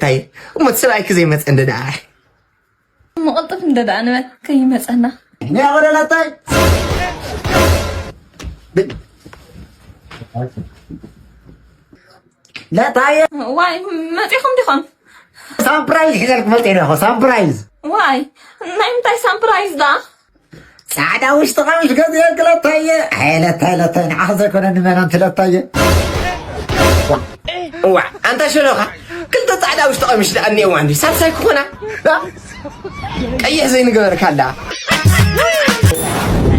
እንታይ እሞ እቲ ሰብኣይኪ ዘይመፀ እንደ ደኣ? እሞ ቅልጥፍ እንደ ደኣ ንበል ከይመፀና። እኔ አወደ ለታይ ለታየ። ዋይ፣ መፂኹም ዲኹም? ሳምፕራይዝ ሒዘልክ መፅእ ዶ? ሳምፕራይዝ። ዋይ፣ ናይ ምንታይ ሳምፕራይዝ ዳ? ጻዕዳ ውሽጢ ቀሚሽ ገዚኤልክ ለታየ። ኣይ ለታይ፣ ለታይ፣ ንዓኽ ዘይኮነ ንመን ኣንቲ ለታየ? እዋ፣ ኣንታ ሸሎኻ፣ ክልተ ጻዕዳ ውሽጢ ቀሚሽ ደኣ እኒኤዋ እንዲ፣ ሳልሳይ ክኾና? ዳ? ቀይሕ ዘይንገበርካ ኣላ።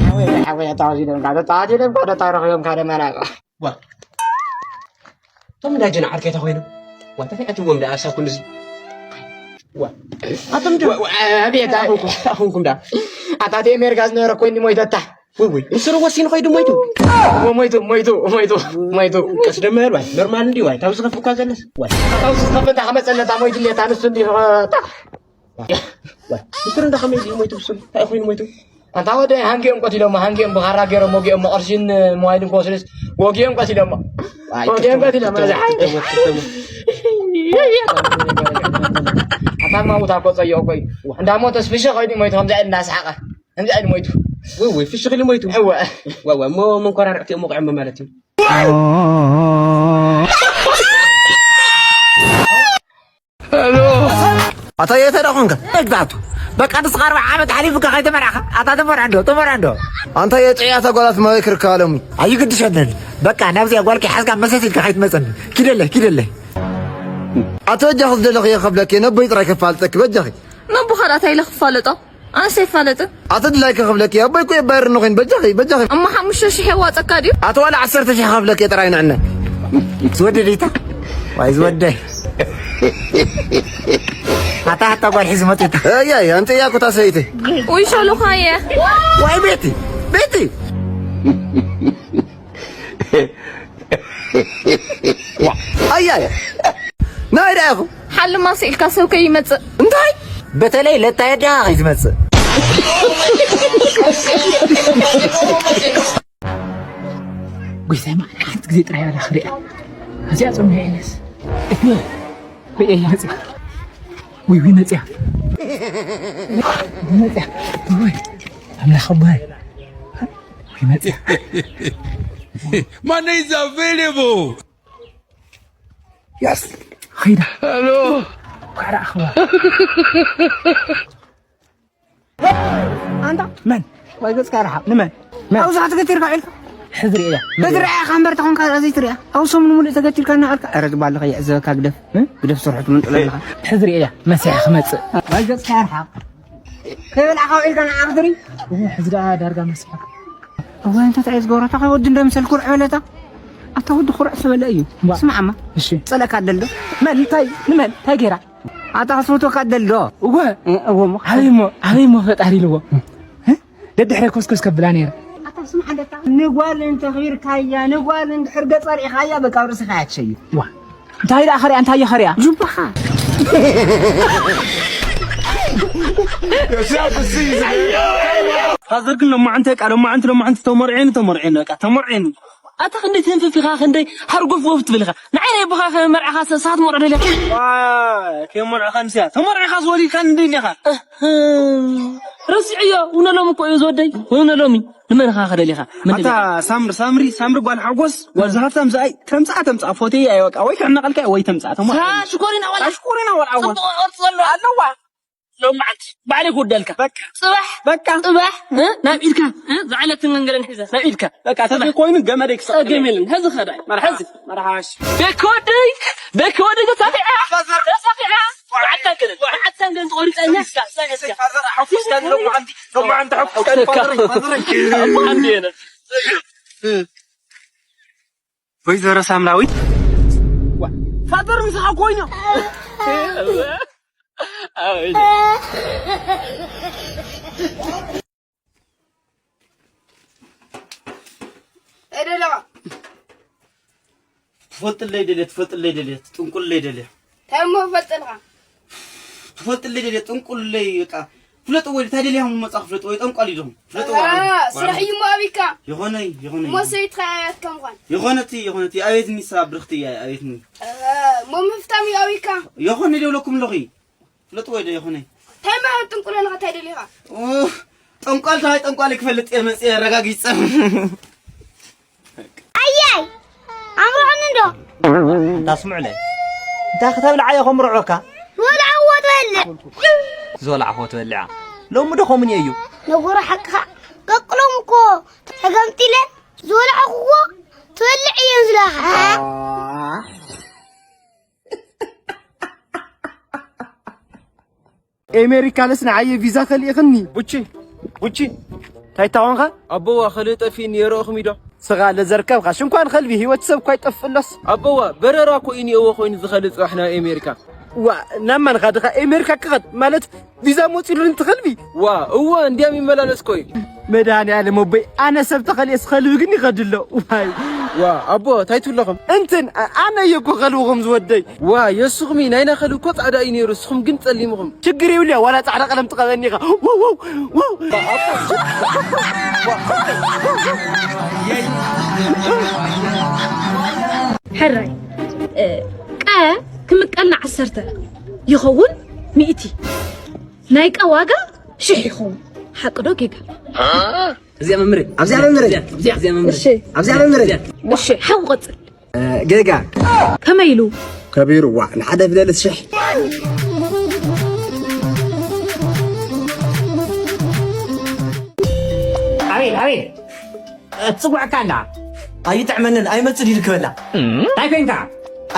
ሓወይ፣ ሓወይ፣ ተዋሲዶም ካደ፣ ተዋሲዶም ካደ፣ ታረኽዮም ካደ መናቃ። ዋ። እቶም እንዳ ጀን ዓርከይ ተኾይኖም። ዋ፣ ተፈያትዎም ደኣ ሳኩን እዚ። ዋ። ኣቶም ጀን። ዋ፣ ዋ፣ ኣቤት፣ ኣኹንኩም፣ ኣኹንኩም ደኣ። ኣታ እቲ ኣሜሪካ ዝነበረ ኮይኒ ሞይተታ። ውይ፣ ውይ። ንስሩ ወሲኑ ኸይዱ ሞይቱ። ሞይቱ፣ ሞይቱ፣ ሞይቱ፣ ሞይቱ። ቀስ ደመር ዋይ። ኖርማል እንዲ ዋይ። ታውዚ ከፍ እኳ ዘለስ። ዋይ። ታውዚ ከፍ እንዳ ከመጸለታ ሞይቱ ኔታ ንሱ እንዲ ታ። ዋይ። ንስሩ እንዳ ከመይ እዩ ሞይቱ ብሱ? እንታይ ኮይኑ ሞይቱ? ኣንታ ወደ ሃንጌም ቆቲሎሞ፣ ሃንጌም ብኻራ ገይሮም ወጊኦም፣ መቐርሺን ሞባይልን ክወስድስ ወጊኦም ቆቲሎሞ። ኣይ፣ ወጊኦም ቆቲሎሞ። ክትሞት፣ ክትሞት፣ ክትሞት። ኣታ ማሙታ እኮ ጸይቆ እኮ እዩ። እንዳ ሞተስ ፍሸ ኸይዱ ሞይቱ ከምዚ ዓይነት እንዳሰሓቐ። ከምዚ ዓይነት ሞይቱ። ወይ፣ ወይ፣ ፍሽኽ ኢሉ ሞይቱ። እወ። ዋ፣ ዋ፣ እሞ መንኮራርዕቲ እዮም ወቂዖሞ ማለት እዩ። ኣታ የተ ደኾንከ? መግዛቱ። በቃ ንስኻ ኣርብዓ ዓመት ሓሊፉካ ከይተመርዓኻ። ኣታ ተመርዐ እንዶ፣ ተመርዐ እንዶ። ኣንታ የጥዕያ ተጓላት ማይ ክርካለሙ። ኣይግድሸንን። በቃ ናብዚኣ ጓልኪ ሓዝካ መሰስ ኢልካ ከይትመጸኒ። ኪደለይ፣ ኪደለይ። ኣቶ በጃኺ ዝደለኽዮ ከፍለኪ፣ ነቦይ ጥራይ ከፋልጠኪ በጃኺ። ነቦኻ ደኣ እንታይ ኢለ ክፋለጦ? ኣነስ ኣይፋለጥን። ኣቲ ድላይኪ ክብለኪ፣ ኣቦይ እኮ የባይርኒ ኮይኑ፣ በጃኺ፣ በጃኺ። እሞ ሓሙሽተ ሽሕ የዋፀካ ድዩ? ኣቲ ዋላ ዓሰርተ ሽሕ ክብለኪ ጥራይ ንዕነ። ዝወደይ ዲታ? ዋይ ዝወደይ። ኣታ፣ ኣታ ጓል ሒዙ መፂኡ። ኣይ፣ ኣይ፣ ኣንቲ እያ እኮ እታ ሰበይቲ። ውይ ሸሎኻየ። ዋይ ቤቲ፣ ቤቲ። ኣያየ ናይ ደኣ ኢኹም። ሓልማ ስኢልካ ሰብ ከይመጽእ። እንታይ? በተለይ ለታየ ደኣ ከይትመጽእ። ጎይታይ፣ ማዕረ ሓንቲ ግዜ ጥራይ ኣላ ክሪኣ። እዚኣ ጾም ናይ ኤልያስ። ርእየያ መጽያ። ውይ፣ ውይ፣ መጽያ። መጽያ። ውይ፣ ኣምላኽ ኣቦይ። ውይ፣ መጽያ። ማነይ እዛ ቬሌቦ? የስ። ኸይዳ። ሄሎ። ኳዕራ ኣኸባ። ኣንታ መን? ወይ ገጽካ ርሓቕ። ንመን? መን? ኣብዛ ትገቲርካ ኢልካ። ሕዚ ርእያ። በዚ ርኣያ እምበር ተኾንካ እዚ ትርእያ። ኣብ ሰሙን ሙሉእ ተገቲርካ እናቐልካ። ኧረ ዝባልኻ የዕዘበካ ግደፍ። እ? ግደፍ ስርሑ ትምንጥሎ ኣለኻ። ሕዚ ርእያ። መሲሓ ክመጽእ። ወይ ገጽካ ርሓቕ። ከይበላዕካ ውዒልካ ንዓ ክትርኢ። እወ፣ ሕዚ ደኣ ዳርጋ መሲሓ። እወ፣ እንታይ እዩ ዝገብሮ? እታ ወዲ እንደ ምሰል ኩርዕ በለታ። ኣታ ወዲ ኩርዕ ዝበለ እዩ። ዋ። ስማዕማ። እሺ። ጸለካ ደልዶ? መን? እንታይ? ንመን? እንታይ ገይራ? ኣታ ክስውተካ ደልዶ? እወ። እ፣ እወ፣ እሞ። ኣበይ እሞ? ኣበይ እሞ ፈጣሪ ኢልዎ? እ? ደድሕረ ኮስኮስ ከብላ ነይረ። ኣታ ስማዕ ደታ። ንጓል እንተኽቢርካያ፣ ንጓል እንድሕር ገጸ ርኢኻያ፣ በቃ ኣብ ርእስኻ እያ ትሸይድ። ዋ። እንታይ ደኣ ኸሪኣ፣ እንታይ እየ ኸሪኣ? ጁባኻ። ፋዘር ግን ሎማዓንቲ በቃ፣ ሎማዓንቲ፣ ሎማዓንቲ ተመርዕየኒ፣ ተመርዕየኒ፣ በቃ፣ ተመርዕየኒ። ኣታ ክንደይ ተንፍፍ ኢኻ፣ ክንደይ ሃርጎፍ ወፍ ትብል ኢኻ። ንዓይ ናይ ኣቦኻ ከመርዓኻ ሰ-፣ ሰዓት መርዖ ደልያ። ዋ፣ ከመርዓኻ ንስያ። ተመርዒኻ ዝወሊድካ እንደ ኢኻ። እህ፣ ረሲዐዮ። ውነ ሎሚ እኮ እዩ ዝወደይ። ውነ ሎሚ። ንመን ኢኻ ከደሊኻ? መን ኣታ ደሊኻ? ሳምሪ፣ ሳምሪ፣ ሳምሪ ጓል ሓጎስ፣ ጓል ዝሃብታም ዝኣይ፣ ተምጽኣ፣ ተምጽኣ፣ ፎቶይ ኣይወቃ፣ ወይ ክዕነቐልካ ወይ ተምጽኣ፣ ተምጽኣ። ሳ ሽኮሪና ዋላ። ሽኮሪና ዋላ። ጽቡቕ ቅርጺ ዘለዎ። ኣለዋ። ሎማዓንቲ ባዕለይ ክውደልካ። በቃ። ጽባሕ፣ በቃ። ጽባሕ፣ እ? ናብ ኢድካ፣ እ? ዝዓይነትን መንገድን ሒዘ፣ ናብ ኢድካ። በቃ፣ ተዘይ ኮይኑ ገመደይ ክሰቕ። ጸገም የለን። ሕዚ ኸዳ። መርሓባ። ሕዚ። መርሓባ፣ እሺ። ቤኪ ወደይ፣ ቤኪ ወደይ ተሳኺዓ፣ ተሳኺዓ። መዓልታን ገለን፣ መዓልታን ገለን ተቖሪጸ። እኛ፣ እኛ፣ እኛ። ፋዘር፣ ሓፊዝካ ሎማዓንቲ፣ ሎማዓንቲ ሓፊዝካ ፋዘር፣ ፋዘር። ሎማዓንቲ የለን። ወይዘሮ ሳምራዊት። ዋ፣ ፋዘር ምሳኻ ኮይኑ። ኣይ። ኤደለዋ። ትፈልጥለይ ደልየ፣ ትፈልጥለይ ደልየ፣ ትጥንቁልለይ ደልየ። እንታይ እሞ ፈልጥልካ? ትፈልጥለይ ደልየ፣ ጥንቁልለይ፣ በቃ። ፍለጥዎ፣ እንታይ ደልያ እሞ መጻ ክፍለጥዎ፣ ጠንቋል እዩ ደኹም። ፍለጥዎ። ኣራ፣ ስራሕ እዩ እሞ ኣቢካ። ይኾነይ ይኾነይ ሞሰይት ከያያት ከምኳን ይኾነቲ ይኾነቲ ኣቤትኒ ስራ ብርኽቲ እያ ኣቤትኒ እ፣ ሞ ምፍታም እዩ ኣዊካ ይኾነይ ደብለኩም ኣለኹ ፍለጥዎ ዶ ይኾነይ እንታይ ማለት ጥንቁለልኻ እንታይ ደሊኻ ኡ፣ ጠንቋል ተባይ ጠንቋል ክፈልጥ እየ መፅየ ረጋጊፀ ኣያይ ኣምርዖኒ እንዶ እንዳ ስምዑለይ እንታይ ክተብልዓ እየ ከምርዖካ ዝበልዓዎ ትበልዕ ዝበላዕኹዎ ትበልዓ ሎሚ ዶ ከምኡ እዩ ነገሩ ሓቅኻ ቀቅሎም እኮ ተገምጢለ ዝበልዓኹዎ ትበልዕ እየን ዝለኻ ኤሜሪካ ለስ ንዓየ ቪዛ ከልኢኽኒ ቡቺ ቡቺ እንታይ ታኾንኻ ኣቦዋ ከልእ ጠፊእኒ የረእኹም ኢዶ ስኻ ለዘርከብኻ ሽንኳን ኸልቢ ህይወት ሰብ እኳ ይጠፍእሎስ ኣቦዋ በረራ እኮ እዩ ኒኤዎ ኮይኑ ዝኸልእ ፅባሕ ናብ ኤሜሪካ ዋ ናብ ማንኻ ድኻ ኤሜሪካ ክኸድ ማለት ቪዛ መፂሉኒ ትኸልቢ ዋ እወ እንዲያም ይመላለስ ኮይ መድሃኒ ኣለም ኣቦይ ኣነ ሰብ ተኸልየስ ኸልቢ ግን ይኸድሎ ዋይ ዋ ኣቦ እንታይ ትብለኹም እንትን ኣነ እየ እኮ ኸልብኹም ዝወደይ ዋ የሱኹም ናይና ኸልብ እኮ ፃዕዳ እዩ ነይሩ እስኹም ግን ፀሊምኹም ችግር ይብልያ ዋላ ፃዕዳ ቀለም ትቐበኒ ኢኻ ዋው ዋው ዋው ሕራይ ቀ ክምቀልና ዓሰርተ ይኸውን ሚእቲ ናይ ቀ ዋጋ ሽሕ ይኸውን ሓቂ ዶ ጌጋ እዚኣ መምህር ኣብዚኣ መምህር ኣብዚኣ መምህር ኣብዚኣ መምህር እሺ ሓው ቀጽል ጌጋ ከመይ ኢሉ ከቢሩ ዋ ንሓደ ፊደልስ ሽሕ ኣቤል ኣቤል ትጽውዐካ ኣላ ኣይጥዕመንን ኣይመጽእ ድዩ ክበላ እንታይ ኮይንካ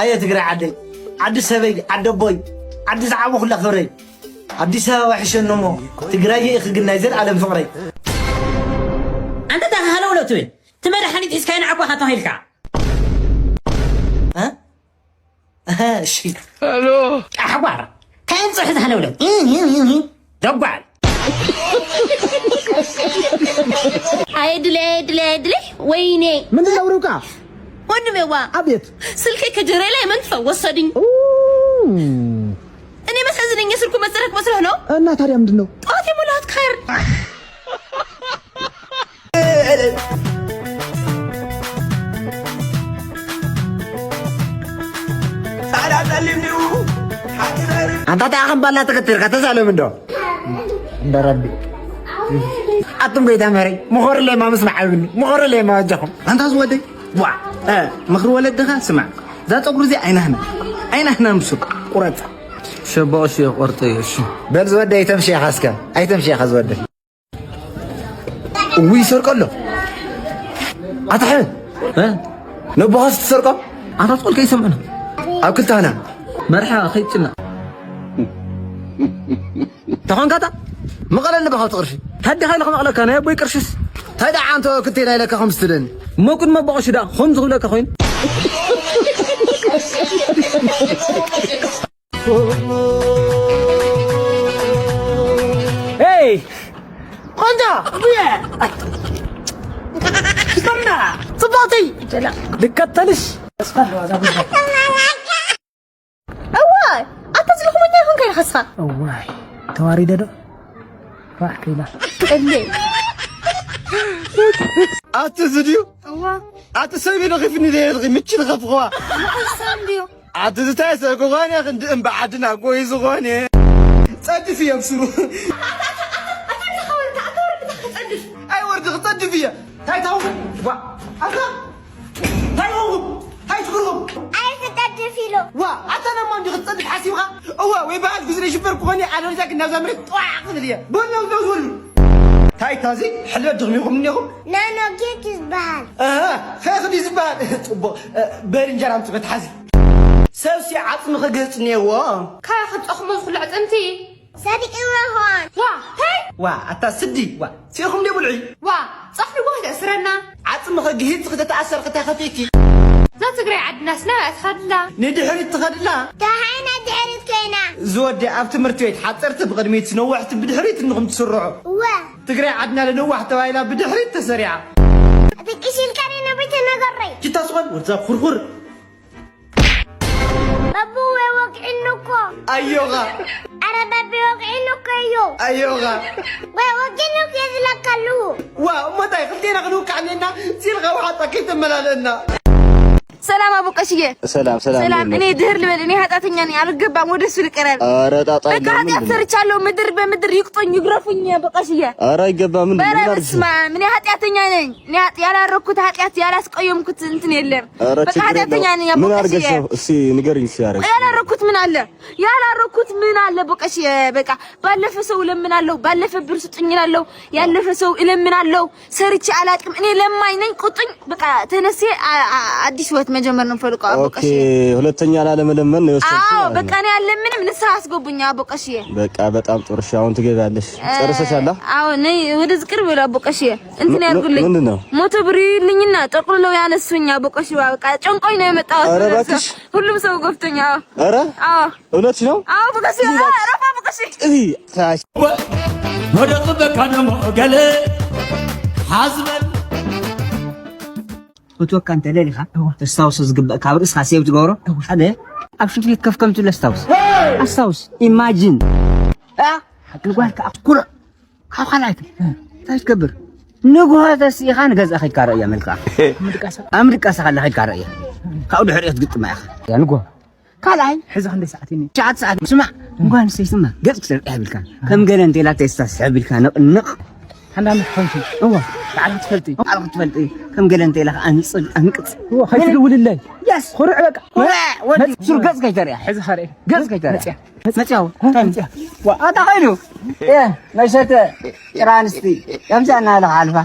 ኣየ ትግራይ ዓደይ ዓዲ ሰበይ ዓዲ ኣቦይ ዓዲ ዝዓበኹላ ክብረይ ኣዲስ ኣበባ ሕሸኒ እሞ ትግራይ ኢኺ ግን ናይ ዘልኣለም ፍቕረይ ኣንተ እንታይ ሃለውለው ትብል እቲ መድሓኒት ሒዝካዮ ንዓኳኻ ተባሂልካ እ? እህ፣ እሺ ኣሕዋር እንታይ ኣምፅሑ ዝሃለውለው ደጓል ኣየድለይ ኣየድለይ ኣየድለይ ወይኔ ምንድን ነው ርብቃ? ወንድሜዋ አቤት። ስልኬ ከጀሬ ላይ መንጥፈው ወሰዱኝ። እኔ መሳዝነኝ የስልኩ መሰረት መስሎህ ነው? እና ታዲያ ምንድን ነው? ጠዋት የሞላሁት ካርድ። ኣንታ እንታይ ከም ባላ ተከቲልካ ተሳለም እንዶ እንደ ረቢ ኣቱም ጎይታ መረይ ምኾርለይ ማ ምስማዕ ኣይብሉ ምኾርለይ ማ ኣጃኹም ኣንታ ዝወደይ ዋ እ፣ ምኽሪ ወለድኻ ስማዕ እዛ ፀጉሪ እዚ ኣይናህና ኣይናህና ምሱ ቁረፃ ሸቦ እሺ ቆርጠዮ እሺ በል ዝወደ ኣይተምሽኻ እስከ ኣይተምሽኻ ዝወደ እዊ ይሰርቀ ኣሎ ኣታ ሕበን ነቦኻስ ትሰርቆ ኣታ ትቆልከ ይሰምዑና ኣብ ክልተ ሃና መርሓ ከይትጭና ተኾንካታ መቐለኒ ብኻውቲ ቅርሺ ታዲኻ ኢለ ክመቕለካ ናይ ኣቦይ ቅርሽስ እንታይ ደኣ ኣንተ ክልቴና ኢለካ ከም ስትደኒ እሞ ቅድሚ ኣቦ ቅርሺ ደኣ ከምዚ ክብለካ ኮይኑ ሄይ ቆንጆ ስምና ጽቡቕቲ ልከተልሽ እዋ ኣታ ዝልኹመኛ ይኹን ከይንኸስኻ እዋይ ተዋሪደ ዶ ፋሕ ከይላ ቀሌ ኣቲ እዚ ድዩ እዋ ኣቲ ሰብ ኢሉ ኺፍኒ ደየልኺ ምቺ ዝኸፍኽዋ ምሓሳን ድዩ ኣቲ ዝታይ ሰብ ክኾነ ክንዲ እምባ ዓድና ጎይ ዝኾነ ጸድፍ እዮም ስሩ ኣታ ዝሓወልካ ኣታ ወርዲ ክጸድፍ ኣይወርዲ ክጸድፍ እየ እንታይ ታው ዋ ኣታ እንታይ ሆንኩም እንታይ ትግርኩም ኣይትጸድፍ ኢሉ ዋ ኣታ ነማ እንዲ ክትጸድፍ ሓሲብኻ እዋ ወይ በዓል ግዝረ ሽበር ክኾነ ኣለርጃ ግን ናብዛ መሬት ጠዋዕ ክብል እየ በል ነውዝ ነውዝ በሉ እንታይ ታዚ ሕልበት ድኽሚኹም እኒኹም ናኖ ኬክ ዝበሃል እህ ኸኽ ድዩ ዝበሃል ጽቡቕ በል እንጀራ ምጽበት ሓዚ ሰብሲ ዓጽሚ ክገጽ እኒአዎ ካያ ክብፀኹሞ ዝኹሉ ኣዕፅምቲ ሰሪቅዎ ይኾን ዋ ታይ ዋ ኣታ ስዲ ዋ ሲእኹም ደ ብልዒ ዋ ፀፍሪ ዋ ክተእስረና ዓፅሚ ኸግሂፅ ክተተኣሰር ክተኸፊኪ እዛ ትግራይ ዓድናስ ናብኣ ትኸድላ ንድሕሪት ትኸድላ ደሃይና ድሕሪት ኮይና ዝወዲ ኣብ ትምህርቲ ቤት ሓፀርቲ ብቕድሚት ነዋሕቲ ብድሕሪት እንኹም ትስርዑ እወ ትግራይ ዓድና ለነዋሕ ተባሂላ ብድሕሪት ተሰሪዓ እቲ ቅሽልካ ነብሪ ተነገረይ ጅታ ዝኾን ወድዛ ኩርኩር በቡ ወይ ወግዒኒ እኮ ኣዮኻ ኣረ በቢ ወግዒኒ እኮ እዩ ኣዮኻ ወይ ወግዒኒ እኮ ዝለካ ኣለሁ ዋ እሞ እንታይ ክልቴና ክንውቃዕ ሰላም አቦ ቀሽዬ። ሰላም ሰላም፣ ሰላም። እኔ ድህር ልበል፣ እኔ ኃጢአተኛ ነኝ፣ አልገባም ወደ እሱ ልቀረብ። ኧረ ጣጣ በቃ የለም፣ ኃጢአት ምንድን ነው? ሰርቻለሁ። ምድር በምድር ይቅጦኝ ይግረፉኝ አቦ ቀሽዬ። ኧረ አይገባም። ምንድን ነው? ኧረ ምን አድርጌ? በስመ አብ፣ እኔ ኃጢአተኛ ነኝ። እኔ ኃጢ- ያላረኩት ኃጢአት ያላስቀየምኩት እንትን የለም። ኧረ በቃ ችግር ኃጢአተኛ የለውም። ነኝ አቦ ምን አድርገሽ ቀሽዬ። ነው? እስኪ ንገሪኝ እስኪ ያደረግሽ። ያላረኩት ምን አለ? ያላረኩት ምን አለ አቦ ቀሽዬ? በቃ ባለፈ ሰው እለምናለሁ፣ ባለፈ ብር ስጡኝ እላለሁ፣ ያለፈ ሰው እለምናለሁ። ሰርቼ አላቅም። እኔ ለማኝ ነኝ። ቁጥኝ በቃ ተነሴ አ- አ- አዲስ ህይወት መጀመር ነው ፈልቀው አቦ ኦኬ፣ ቀሽዬ። ሁለተኛ ላለመለመን ነው የወሰንሽው አዎ ማለት በቃ ነው። እኔ ያለ ምንም ንስሐ አስገቡኝ አቦ ቀሽዬ። በቃ በጣም ጥሩ። እሺ አሁን ትገቢያለሽ። እ፣ ጨርሰሻላ? አዎ ነይ ወደዚህ ቅርብ በሉ አቦ ቀሽዬ። እንትን ም- ም- ያርጉልኝ። ምንድን ነው? ሞቶ ብር ይልኝና ጠቅልለው ያነሱኝ አቦ ቀሽዬ። በቃ ጨንቆኝ ነው የመጣሁት። ኧረ እባክሽ። ሁሉም ሰው ጎፍቶኛ። ኧረ አዎ እውነት ነው? አዎ አቦ ቀሽዬ። አዎ ረፋ አቦ ቀሽዬ። ጥፊ ታች ወደ ጽበካ ደሞ ገለ ሓዝበል ክትወካ እንተ ደሊኻ፣ ተስታውሶ ዝግበእ ካብ ርእስኻ ሴቭ ትገብሮ። ሓደ ኣብ ሽንቲ ቤት ከፍ ከም ትብሎ ኣስታውስ። ኣስታውስ። ኢማጂን። እ? ንጓልካ ኣኩርዕ። ካብ ካልኣይቲ። እንታይ ትገብር? ንግሆ ተስኢኻ ንገዝኣ ከይድካ ረእያ መልክዓ። ኣብ ምድቃሳ ከላ ከይድካ ረእያ። ካብኡ ድሕሪኦ ትግጥማ ኢኻ። ያ ንግሆ። ካልኣይ። ሕዚ ክንደይ ሰዓት እኒ? ትሽዓተ ሰዓት። ስማዕ፣ ንጓል ኣንስተይቲ ድማ ገጽ ክትርእያ የብልካን። ከም ገለ እንተ ኢላ ተስታስሕ የብልካ፣ ንቕንቕ። ሓንዳንድ ትኾንኪ። እዋ። ባዕልኺ ትፈልጢ። ባዕልኺ ትፈልጢ። ከም ገለ እንተ ኢላ ከኣ ንጽል ኣንቅጽ። እዋ፣ ከይትድውልለይ። የስ። ኩርዕ በቃ። ኩርዕ፣ ወዲ። መጽ-፣ ሱር ገጽ ከይተርእያ። ሕዚ ኸርኢ። ገጽ ከይተርእያ። መጽያ። መጽያው። እ፣ መጽያ። ዋ፣ ኣታ ኸይዱ። እ፣ ናይ ሸተ ጭራ ኣንስቲ። ከምዚኣ እናበለ ክሓልፋ።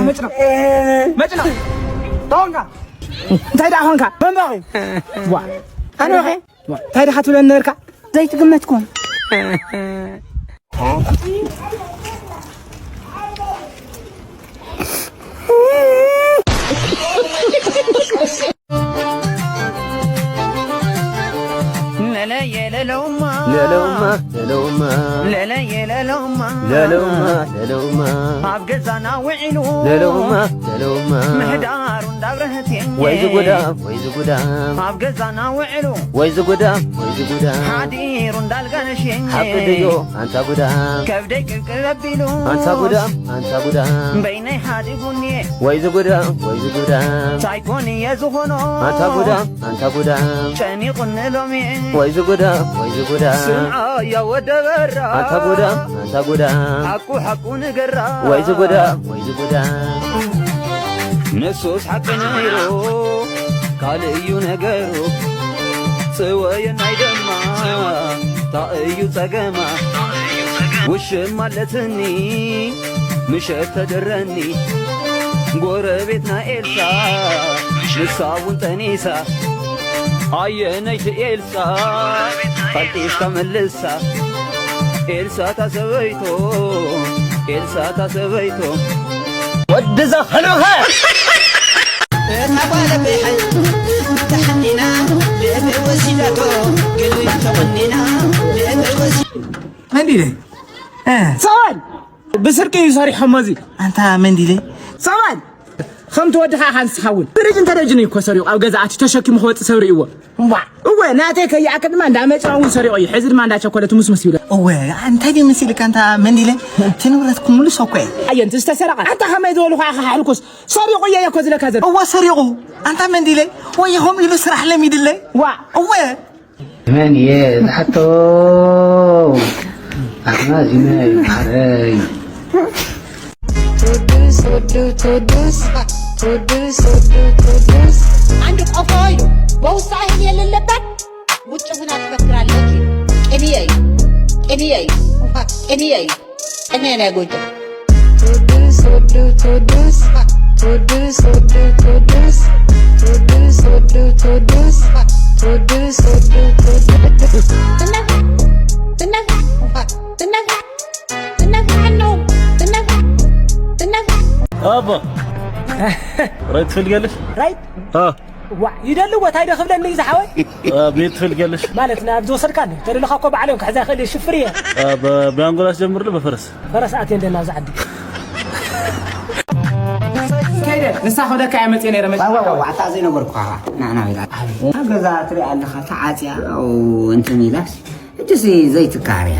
መጭና። መጭና። እንታይ ደኣ ኾንካ? በምባኺ። ዋ። ኣነ ኸ? ዋ። እንታይ ደኣ ትብለኒ ነበርካ? ዘይትግመት ኮን። ለለየ ለለውማ ለለውማ ለለውማ ለለየ ለለውማ ለለውማ ለለውማ ኣብ ገዛና ውዒሉ ለለውማ ለለውማ ምህዳሩ እንዳብረህት ወይ ዝጉዳም ወይ ዝጉዳም ኣብ ገዛና ውዒሉ ወይ ዝጉዳም ወይ ዝጉዳም ሓዲሩ እንዳልጋነሽ ሓቂ ድዮ ኣንታ ጉዳም ከብደይ ቅብቅብ ኣቢሉ ኣንታ ጉዳም ኣንታ ጉዳም በይነይ ሓዲጉኒ ወይ ዝጉዳም ወይ ዝጉዳም ሳይኮን እየ ዝኾኖ ኣንታ ጉዳም ኣንታ ጉዳም ጨኒቑኒ ሎሚ ወይ ዝጉዳም ወይ ዝጉዳም ስምዓያ ወደ በራ ኣንታ ጉዳም ኣንታ ጉዳም ሓቁ ሓቁ ንገራ ወይ ዝጉዳም ወይ ዝጉዳም ንሱስ ሓቂ ነይሩ ካልእ እዩ ነገሩ ጽወየናይ ደማ ታይ እዩ ጸገማ ውሽም ኣለትኒ ምሸት ተደረኒ ጎረቤትና ኤልሳ ንሳ እውን ጠኒሳ ኣየነይቲ ኤልሳ ቀልጢፍካ መልሳ ኤልሳ ታሰበይቶ ኤልሳ ታሰበይቶ ወድዛ ኸልብኸ እታ ጓለበይ ሓይ ተሓኒና ልእብ ወሲዳቶ ግልቢ ተወኒና ልእብ ወሲ መንዲለ እ፣ ሰዋል ብስርቂ እዩ ሰሪሖሞ እዚ ኣንታ መንዲለ ሰዋል ከምቲ ወድኻ ኢኻ ንስኻ እውን ፍሪጅ እንተደጅኑ እዩ እኮ ሰሪቑ ኣብ ገዛ ኣትዩ ተሸኪሙ ክወፅእ ሰብ ርእይዎ እዋ እወ ናተይ ከይኣክል ድማ እንዳ መፅዋ እውን ሰሪቑ እዩ ሕዚ ድማ እንዳ ቸኮለት ሙስሙስ ይብሎ እወ እንታይ ድዩ መሲልካ ኣንታ መንዲለ እቲ ንብረት ክምልሶ እኮ እየ ኣየንቲ ዝተሰረቐ ኣንታ ከመይ ዝበሉ ከዓ ክሓሕልኩስ ሰሪቑ እየ እኮ ዝለካ ዘሎ እወ ሰሪቑ ኣንታ መንዲለ ወይ ከምኡ ኢሉ ስራሕ ለሚድለይ ዋ እወ መን እየ ዝሓቶ ኣዝማዚመ ይምሃረይ ትውድስ ወዱ ትውድስ ትውድስ ወዱ ትውድስ አንድ ቆፎ እዩ በውስጣ ይሄን የሌለበት ውጭ ሁና ትፈክራለች ቅንየ እዩ ቅንየ እዩ ቅንየ እዩ ቅንየ ናይ ጎጃም ትውድስ ወዱ ትውድስ ትውድስ ወዱ ትውድስ ትውድስ ወዱ ትውድስ ትውድስ ወዱ ትውድስ ትነፋ ትነፋ ትነፋ ትነፋ ነው ትነፋ ትነፋ ኣባ ራይት ትፈልጊያለሽ? ራይት አ ዋ ይደሊ ወታይ ዶ ክብለኒ እዩ ዝሓወይ ቤት ትፈልጊያለሽ? ማለት ናብ ዝወሰድካኒ ተደለኻ እኮ ባዕሎም ክሕዛ ይኽእል እየ ሽፍር እየ አ ብ- ብኣንጎላ ጀምርሉ በፈረስ ፈረስ ኣትየ እንደ ናብዚ ዓዲ ከይደ ንሳ ክብለካ እየ መፅየ ነይረ መፅየ። ዋዋዋዋ ኣታ ዘይነበርኩ ኻኻ ናና ኢላ ኣብ ገዛ ትሪኣ ኣለኻ ተዓፅያ እንትን ኢላስ እጅሲ ዘይትካርያ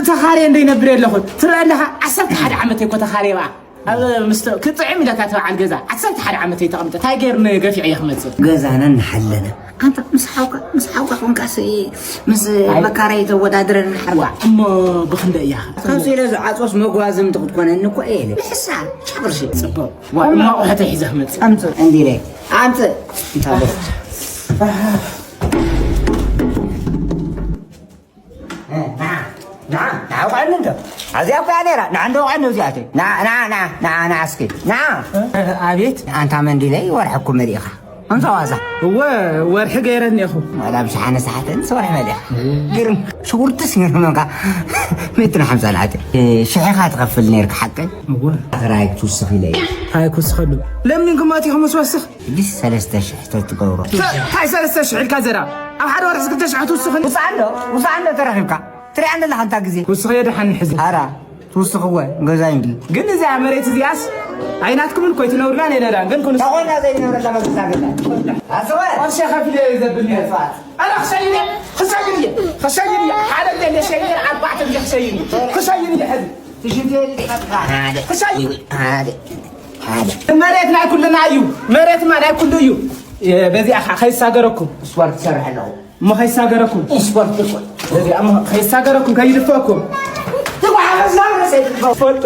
ተኻርየ እንደይነብር የለኹ ትርኢ ኣለኻ ዓሰርተ ሓደ ዓመት እኮ ተኻርየ በኣ ኣብ ምስተ ክጥዕም ኢለካ እቲ በዓል ገዛ ዓሰርተ ሓደ ዓመት እየ ተቐምጠ ታይ ገይርኒ ገፊዐ እየ ክመፅእ ገዛና እናሓለና ኣንታ ምስ ሓውካ ምስ ሓውካ ኮንካስ ምስ መካረይ ተወዳድረን ሓርዋ እሞ ብክንደ እያ ካብዚ ኢለ ዝዓፆስ መጓዝምቲ ክትኮነኒ እኮ እየ ኢለ ንሕሳ ጨቕርሲ ፅቡቅ ዋ እሞ ኣቑሑተይ ሒዘ ክመፅእ ኣምፅእ እንዲለ ኣምፅእ እንታ ናውቃኒ እንዶ ኣዚኣ እኮ እያ ነይራ ንዓ እንደውቃኒ እዚኣተይ ና ና ና ና ና እስኪ ና ኣቤት ኣንታ መንዲለይ ወርሒ እኮ መሊእኻ ኣንታ ዋዛ እወ ወርሒ ገይረ እኒኹ ወላ ብሸሓነ ሰዓተን ሰወርሒ መሊእኻ ግርም ሽጉርትስ ነይሩ መንካ ሜትን ሓምሳ ናዕተ ሽሒኻ ትኸፍል ነይርካ ሓቀይ እወ ራይ ክትውስኽ ኢለ እየ ታይ ክውስኸሉ ለሚንኩም ኣቲኹም ስወስኽ እዚስ ሰለስተ ሽሕ ተትገብሮ። እንታይ ሰለስተ ሽሕ ኢልካ ዘረባ? ኣብ ሓደ ወርሒ ክልተ ሽሕ ትውስኽኒ? ውስኣን ዶ ውስኣን ዶ ተረኺብካ? ትሪኣኒ ኣለኻ እንታ ግዜ። ውስኸዮ ደሓን ሕዚ። ኣራ ትውስኽወ ገዛይ እንዲ። ግን እዚኣ መሬት እዚኣስ ኣይናትኩምን እኮ ኣይትነብሩላን ኣይነዳን ግን ኩሉ ተኾና ዘይነብረላ መግዛገላ ኣስወ ቅርሺ ከፊለ እየ ዘብል ነይረ። ኣረ ክሰይድ እየ ክሰይድ እየ ክሰይድ እየ ሓደ ግዜ እንደ ሸይድ ኣርባዕተ ግዜ ክሰይድ እየ ክሰይድ እየ ሕዚ መሬት ናይ ኩልና እዩ። መሬትማ ናይ ኩሉ እዩ። በዚኣ ከዓ ከይሳገረኩም ስፖርት ትሰርሕ ኣለኹ። እሞ ከይሳገረኩም ስፖርት እኮ በዚኣ እሞ ከይሳገረኩም ከይድፈኩም ትጓሓፈዝና መሰይ ትፈልጡ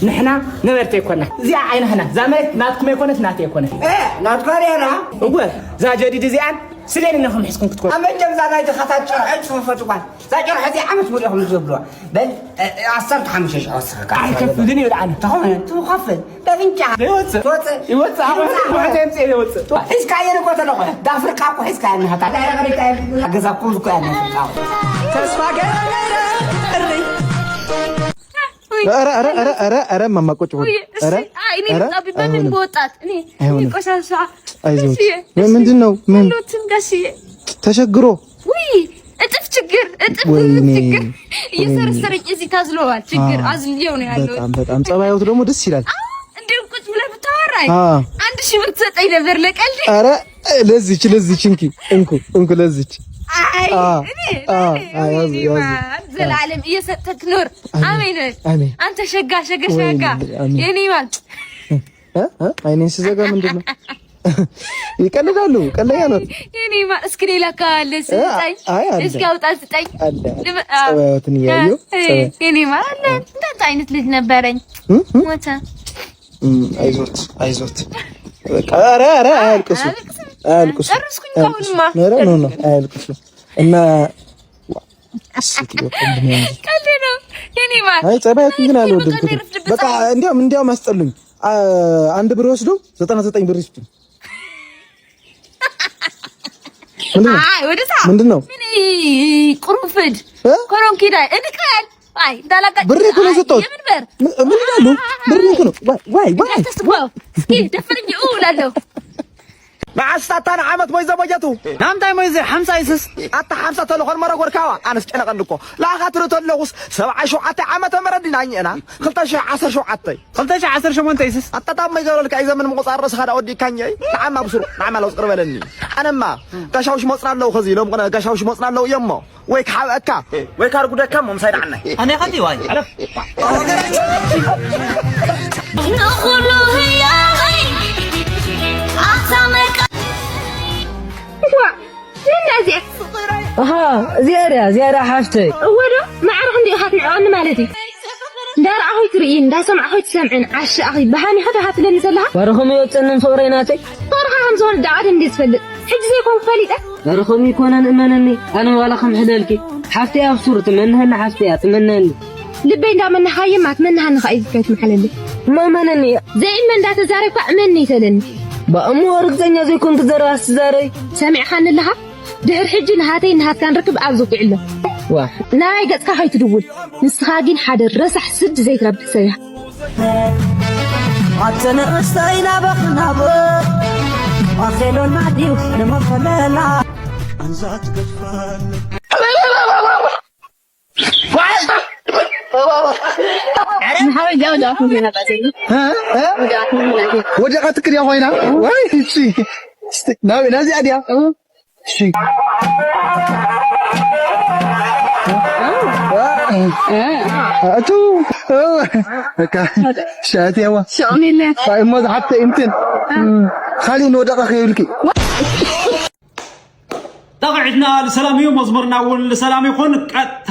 ንሕና ነበርቲ ኣይኮና። እዚኣ ዓይናህና እዛ መሬት ናትኩም ኣይኮነት ናተይ ኣይኮነት። ናትካ ሪያና እወ እዛ ጀዲድ እዚኣን ስሌን ኢነኹም ሒዝኩም ክትኮኑ። ኣብ መጀምዛ ናይ ድኻታት ጨርዐ ጽፈፈት ጓል እዛ ጨርሐ እዚኣ ዓመት ሙሉ ኢኹም ዝብልዋ በል ዓሰርተ ሓሙሽተ ሽሕ ወስኸካ ኣይከፍልን እዩ ልዓለ ተኾነ ትኸፍል በፍንጫ ይወፅእ ይወፅእ ይወፅእ ኣቑሑ ይወፅእ ይወፅእ ሒዝካ የን እኮ ተለኾ ዳፍርቃ እኮ ሒዝካ ያናሃታ ገዛ እኮ ዝኮ ያናፍርቃ ተስፋ ገይረ እሪ ኧረ ኧረ ኧረ ኧረ ኧረ እማማ ቁጭ በሉ። ኧረ እኔ በጣም በምን በወጣት እኔ እኔ ቆሻሻ አይዞት። ምንድን ነው ምን? ተሸግሮ ውይ እጥፍ ችግር እጥፍ ችግር እየሰረሰረኝ እዚህ ታዝለዋል። ችግር አዝልየው ነው ያለው። በጣም በጣም ጸባዮት ደግሞ ደስ ይላል። እንዲሁም ቁጭ ብለህ ብታወራኝ አንድ ሺህ ብር ትሰጠኝ ነበር ለቀልድ። ኧረ ለዚች ለዚች እንኪ እንኩ እንኩ ለዚች አይ እኔ ዘላለም እየሰጠክ ኖር። አሜን። አንተ ሸጋ ሸጋ ሸጋ የኔ ማል አይኔን ስዘጋ ምንድን ነው ይቀልዳሉ። ቀለኛ ነው። የኔ ማር እስኪ ሌላ ካለ ስጠኝ። እስኪ አውጣ ስጠኝ። ጸባዮትን እያየሁ የኔ ማር አለ። እንዳንተ አይነት ልጅ ነበረኝ ሞተ። አይዞት አይዞት። ኧረ ኧረ አያልቅሱ አያልቅሱ። ጨርስኩኝ። ካሁንማ ኧረ ኖ ኖ አያልቅሱ እና ቀልድ ነው የኔ ማር። አይ ጸባያት ግን አልወደድኩትም። በቃ እንዲያውም እንዲያውም አስጠሉኝ። አንድ ብር ወስዶ ዘጠና ዘጠኝ ብር ይስጡኝ። አይ ወደዛ ምንድን ነው? ምን ቁሩፍድ ኮሮንኪዳ እንቀል አይ እንዳላቃ ብር እኮ ነው የሰጠሁት። የምን ብር ምን ይላሉ? ብር እኮ ነው። ዋይ ዋይ ዋይ እስኪ ደፍርኝ እላለሁ። መዓስ ኣታ ንዓመት ሞይዘ በጀቱ ናምንታይ ሞይዘ ሓምሳ ይስስ ኣታ ሓምሳ ተለኾን መረጎርካዋ ኣነስ ጨነቐኒ እኮ ለኣኻ ትርኢ ተለኹስ ሰብዓይ ሸውዓተ ዓመተ ምህረት ዲና እኒኤና ክልተ ሽሕ ዓሰርተ ሸውዓተ ክልተ ሽሕ ዓሰርተ ሸሞንተ ይስስ ኣታ ታብ መይገረልካ እዩ ዘመን ምቑፃር ርእስኻ ዳ ወዲእካኛ እዩ ንዓማ ብስሩ ንዓማ ለውፅር በለኒ ኣነማ ጋሻውሽ መፅና ኣለዉ ኸዚ ኢሎም ቕነ ጋሻውሽ መፅና ኣለዉ እዮሞ ወይ ክሓብአካ ወይ ካርጉደካ እሞ ምሳይ ደዓናይ ኣነ ኸዲ ዋይ ኣለፍ ንኹሉ ህያበይ ኣብታ መቃ እዋ እዚኣ ኣሃ እዚኣ ድያ እዚኣ ድያ ሓፍተይ እወ ዶ ማዕረ ክንዲ ኢኻ ትንዕቐኒ ማለት እዩ እንዳረኣኹ ኣይትርእይን እንዳሰማዕኹ ኣይትሰምዕን ዓሻ ኣኺ ብሃም ኢኻ ተኻትለኒ ዘለኻ ዋርኹም ይወፀንን ፍቕረይ ናተይ ፍቕርኻ ከም ዝኾነ ዳቐደም እንድየ ዝፈልጥ ሕጂ ዘይኮንኩ ፈሊጠ ርኹም ይኮነን እመነኒ ኣነ ዋላ ከምሕለልኪ ሓፍተይ ኣብሱር ትመንሀኒ ሓፍተይ እያ ትመነኒ ልበይ እንዳመነኻየማ ትመንሃኒ ኸዓ እዩ ዝካየት መሓለለይ እሞ እመነኒ እያ ዘይእመን እንዳተዛረብካ እመኒ ይተለኒ ባእሞ ርግፀኛ ዘይኮንኪ ዘረባ ትዛረቢ ሰሚዕኻኒ ኣለኻ ድሕሪ ሕጂ ንሃተይ ንሃትካን ርክብ ኣብዚ ውቂዕሎ ዋ ናባይ ገፅካ ከይትድውል ንስኻ ግን ሓደ ረሳሕ ስዲ ዘይትረብሕ ሰብ ኢኻ ኣተ ንእስተይ ናበኽ ናበ ኣኼሎና ድዩ ንመፈለላ ኣንዛ ትገድፋለ ሓወይ ጃው ጃው ኩን ነቃ ዘይ እ? እ? ጃው ኩን ነቃ ወዲቓትክ ድያ ኮይና? ወይ እሺ። እስቲ ናብ ናዚኣ ድያ? እሺ። ኣቱ በቃ ሻትያዋ ሸሚለ እሞ ዝሓብተ እንትን ካሊእ ንወደቐ ከይብልኪ ጠቕዒትና ልሰላም እዩ፣ መዝሙርና እውን ልሰላም ይኹን። ቀጥታ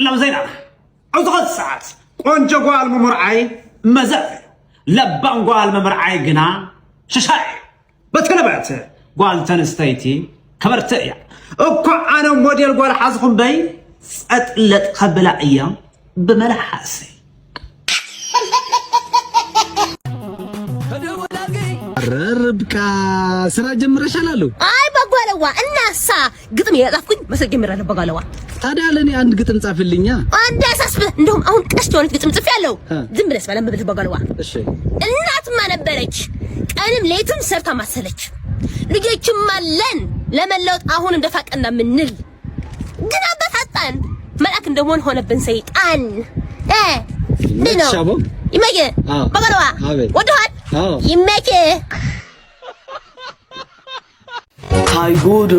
ናብ ዜናና። ኣብ ዝኾነ ሰዓት ቆንጆ ጓል ምምርዓይ መዘፍ እዩ፣ ለባም ጓል ምምርዓይ ግና ሽሻይ እዩ። በትክንበት ጓል ተንስተይቲ ክብርቲ እያ። እኳ ኣነ ሞዴል ጓል ሓዝኹ እምበይ ጸጥለጥ ከብላ እያ ብመልሓሰይ። ኧረ ርብቃ ስራ ጀምረሻል አሉ። አይ በጓለዋ እናሳ ግጥም የጻፍኩኝ መስል ጀምራለሁ። በጓለዋ ታዲያ ለእኔ አንድ ግጥም ጻፍልኛ። አንድ አሳስብ እንደውም አሁን ቀስት የሆነች ግጥም ጽፌ ያለው እ። ዝም ብለሽ ባለም ብለሽ በጓለዋ እሺ እናትማ ነበረች ቀንም ሌትም ሰርታ ማሰለች ልጆችም አለን ለመለወጥ አሁንም ደፋ ቀና ምንል ግን አበሳጣን መልአክ እንደመሆን ሆነብን ሰይጣን እ ምንድን ነው ሻቦ ይመየ አዎ። በጓለዋ አቤት። ወደኋል አዎ። ይመየ ሃይጉዱ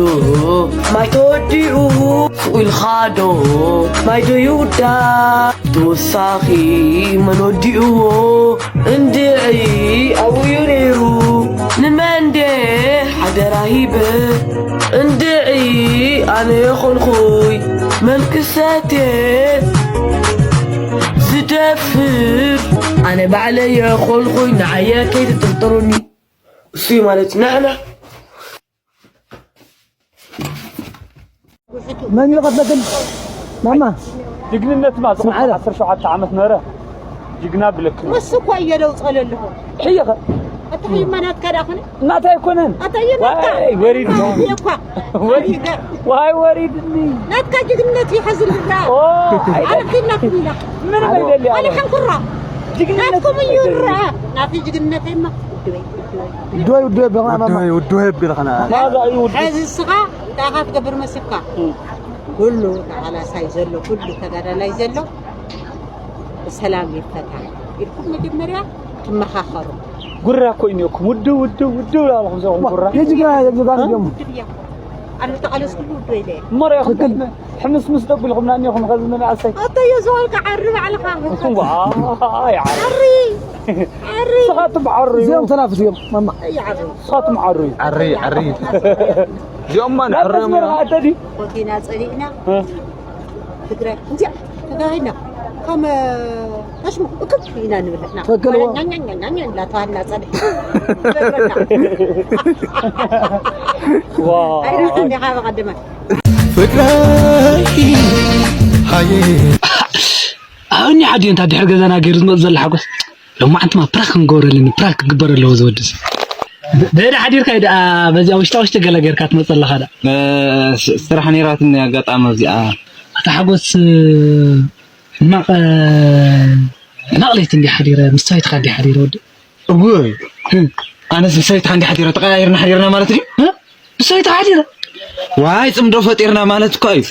ማይ ተወዲኡ ሱቕ ኢልኻዶ ማይ ዶ ይውዳእ ተወሳኺ መን ወዲእዎ እንድዒ ኣብኡ እዩ ነይሩ ንመንዴ ሓደራ ሂበ እንድዒ ኣነ የኾንኹይ መን ክሰቴ ዝደፍር ኣነ ባዕለይ የኾንኹይ ንዓየ ከይትጥርጥሩኒ እሱ ማለት ንሕና መን ኢሉ ቀትለክን ማማ ጅግንነትማ ዝኾነ ስምዓለ። ዓሰርተ ሸውዓተ ዓመት ነበረ ጅግና ብለክ ምስ እኮ እየ ደውፀለ ኣለኹ ሕየኸ ኣታ ሕይማ ናትካ ዳ ኾነ እናታይ ኣይኮነን ኣታ እየ ናትካ ዋይ ወሪድ እየ እኳ ወሪድ ዋይ ወሪድኒ ናትካ ጅግንነት ይሐዝልና ኦ ኣረኪና ክብላ ምን ይደሊ ኣነ ያለ ሕንኩራ ጅግንነት ናትኩም እዩ ይረአ ናፊ ጅግነተይማ ውድወይ ውድወይ በማማ ውድወ የቢልኸና ማዛ እዩ ውድ ሕዚ እስኻ እንታይ ኢኻ ትገብር መሲልካ ኩሉ ተቓላሳይ ዘሎ ኩሉ ተጋዳላይ ዘሎ ብሰላም ይፈታ ኢልኩም መጀመርያ ትመኻኸሩ ጉራ እኮ እዩ እኒኦኩም ውድው ውድው ውድው ላልኹም ዘኹም ጉራ የጅግና የጅግና እዮም ውድብ እያ ኣነ ተቓለስኩሉ ውድወ ኢለ እየ እሞ ርኢኹም ሕምስምስ ደቢልኹምና እኒኹም ኸዚ መናእሰይ ኣተዮ ዝበልካ ዓሪ ባዕልኻ እንኩም ዓሪ ዓሪ ዓሪ ስኻትም ዓሪ እዩ እዚኦም ተናፍስ እዮም ማማ ይዓሪ ስኻትም ዓሪ እዩ ዓሪ ዓሪ እዚኦማ ናብ መስመር ንዕረዮም ኸዓ ተዲ ኮቲና ጸሊእና ትግራይ እንዚኣ ተጋሂና ከም ተሽሙ እክብ ኢና ንብልዕና ትክክል። እናተዋህና ጸድሒ ዋ ኣይረኸብ ኢኻ ብቐደመ ፍቅረይ ሃየ ኣብኒ ዓዲ እንታ ድሕሪ ገዛና ገይሩ ዝመፅ ዘሎ ሓጎስ ሎማዓንትማ ፕራክ ክንገብረለኒ ፕራክ ክግበር ኣለዎ ዝወድስ ደደ ሓዲርካ እዩ ደኣ በዚኣ ውሽጣ ውሽጢ ገለ ጌርካ ትመፅ ኣለኻ ደኣ ስራሕ ነይራትኒ ኣጋጣሚ ኣብዚኣ ኣታ ሓጎስ ሕማቕ ሕማቕ ለይቲ እንዲ ሓዲረ ምስ ሰበይትኻ እንዲ ሓዲረ ወዲ እወይ ኣነስ ምስ ሰበይትኻ እንዲ ሓዲረ ተቐያይርና ሓዲርና ማለት ድዩ ምስ ሰበይትኻ ሓዲረ ዋይ ፅምዶ ፈጢርና ማለት እኮ እዩ